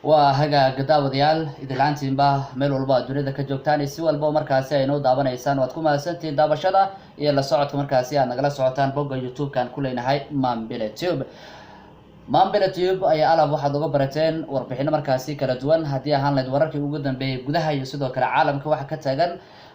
Waa hagaag, daawadayaal, idilaantiinba meel walba aad dunida ka joogtaan iyo si walba markaasi ay noo daawanaysaan, waad ku mahadsantihiin daawashada iyo la socodka markaasi aad nagala socotaan bogga YouTube-kan ku leenahay Mambile Tube. Mambile Tube ayaa alab waxaad uga barateen warbixino markaasi kala duwan, haddii ahaan lahayd wararkii ugu dambeeyey gudaha iyo sidoo kale caalamka waxa ka taagan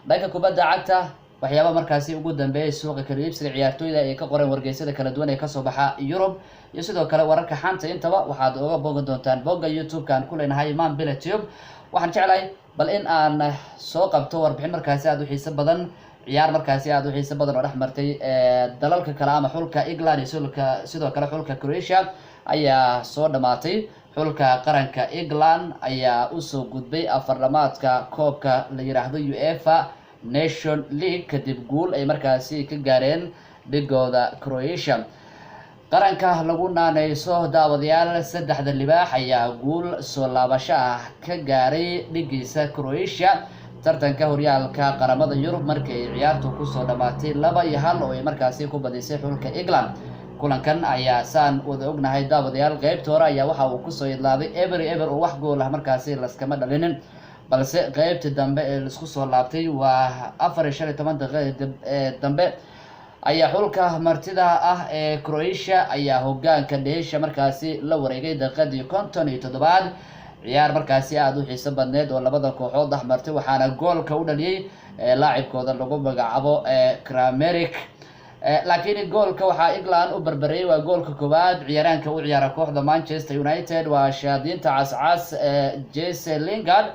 dhanka kubadda cagta, waxyaaba markaasi ugu dambeeyay suuqa kala iibsiga ciyaartooyda ay ka qoreen wargeysyada kala duwan ee kasoo baxa Yurub, iyo sidoo kale wararka xanta. Intaba waxaad uga bogan doontaan bogga YouTube-ka aan ku leenahay Mambile Tube. Waxaan jeclahay bal in aan soo qabto warbixin markaasi aada u xiiso badan, ciyaar markaasi aada u xiiso badan oo dhex martay dalalka kale ama xulka England iyo sidoo kale xulka Croatia ayaa soo dhamaatay. Xulka qaranka England ayaa usoo gudbay afardhamaadka koobka la yiraahdo UEFA Nation League, kadib guul ay markaasi ka gaareen dhigooda Croatia. Qaranka lagu naaneyso, daawadayaal, saddexda libaax ayaa guul soo laabasho ah ka gaaray dhigiisa Croatia tartanka horyaalka qaramada Yurub, markii ay ciyaartu kusoo dhamaatay 2-1 oo ay markaasi ku badisay xulka England. Kulankan ayaa, saan wada ognahay, daawadayaal, qeybta hore ayaa waxa uu kusoo idlaaday 0-0 oo wax gool ah markaasi laskama dhalinin, balse qeybtii dambe ee laisku soo laabtay, waa 4 iyo 15 daqiiqa ee dambe, ayaa xulka martida ah ee Croatia ayaa hogaanka dheesha markaasi la wareegay daqiiqadii 57aad. Ciyaar markaasi aada u xiiso badneed oo labada kooxood dhex martay, waxaana goolka u dhaliyey laacibkooda lagu magacaabo Kramaric, laakiin goolka waxaa England u barbareeyay, waa goolka koowaad, ciyaaraanka u ciyaara kooxda Manchester United, waa shaadiinta cascas ee Jesse Lingard.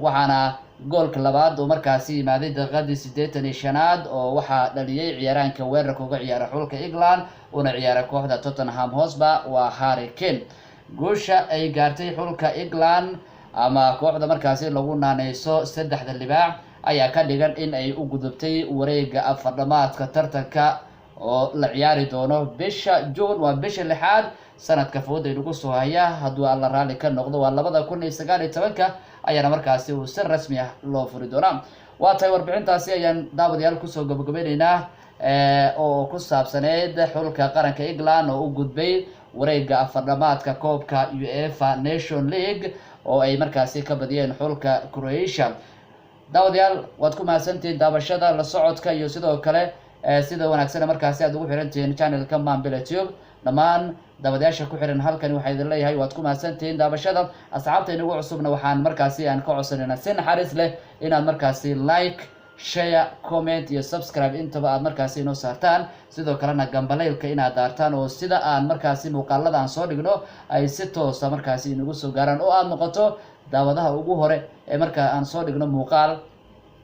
Waxaana goolka labaad uu markaasi yimaaday daqiiqadii 85aad oo waxaa dhaliyey ciyaaraanka weerarka uga ciyaara xulka England una ciyaara kooxda Tottenham Hotspur, waa Harry Kane. Guusha ay gaartay xulka England ama kooxda markaasi lagu naaneyso saddexda libaax ayaa ka dhigan in ay u gudubtay wareega afardhamaadka tartanka oo la ciyaari doono bisha June, waa bisha lixaad sanadka fooda inagu soo haya, hadduu Alla raalli ka noqdo, waa 2019-ka ayaana markaasi uu si rasmi ah loo furi doonaa. Waa tahay, warbixintaasi ayaan daawadayaal kusoo gabagabeyneynaa oo ku saabsaneyd xulka qaranka England oo u gudbay wareega afardhamaadka koobka UEFA Nation League oo ay markaasi ka badiyeen xulka Croatia. Daawadayaal, waad ku mahadsantihiin daawashada, la socodka iyo sidoo kale sida wanaagsan markaasi aad ugu xirantihiin channelka Mambila Tube. Dhammaan daawadayaasha ku xiran halkani waxaa idin leeyahay waad ku mahadsantihiin daawashada. Asxaabta inagu cusubna waxaan markaasi aan ka codsanayna si naxariis leh inaad markaasi like, share, comment iyo subscribe intaba aad markaasi inoo saartaan, sidoo kalena gambaleylka inaad daartaan, oo sida aan markaasi muuqaalada aan soo dhigno ay si toosa markaasi inagu soo gaaraan, oo aad noqoto daawadaha ugu hore ee markaa aan soo dhigno muuqaal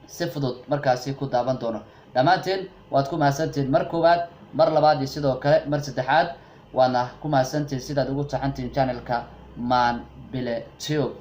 si fudud markaasi ku daawan doono. Dhammaantiin waad ku mahadsantihiin mar koowaad, mar labaad iyo sidoo kale mar saddexaad. Waadna ku mahadsantihiin sidaad ugu taxantihiin channelka Manbile Tube.